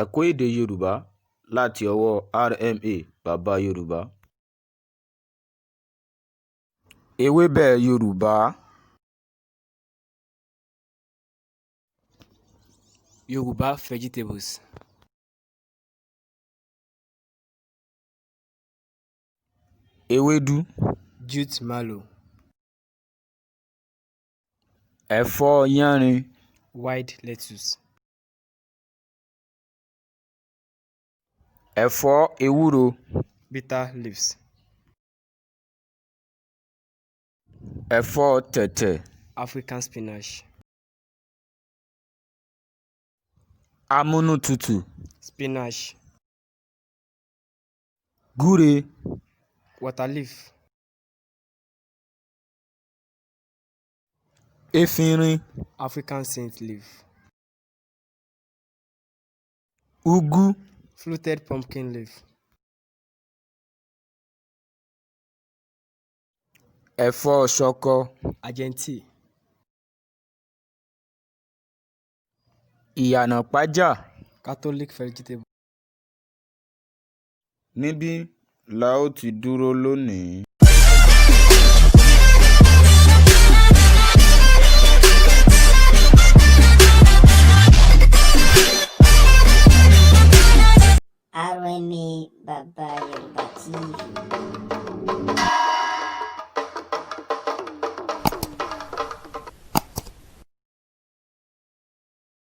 Ẹ̀kọ́ èdè Yorùbá láti ọwọ́ RMA Bàbá Yorùbá. Ewébẹ̀ Yorùbá. Yoruba vegetables. Ewédú. Jute mallow. Ẹ̀fọ́ yánrin. Wild lettuce. Ẹ̀fọ́ ewúro. Bitter leaves. Ẹ̀fọ́ tẹ̀tẹ̀. African spinach. Amúnútutù. Spinach. Gúre. Waterleaf. Efinrin. African scent leaf. Úgú. Fluted pumpkin leaf. Ẹ̀fọ́ ṣọkọ. Argentine. Ìyànàpájà. Catholic vegetable. Níbí la ó ti dúró lónìí. RMA Baba Yoruba TV.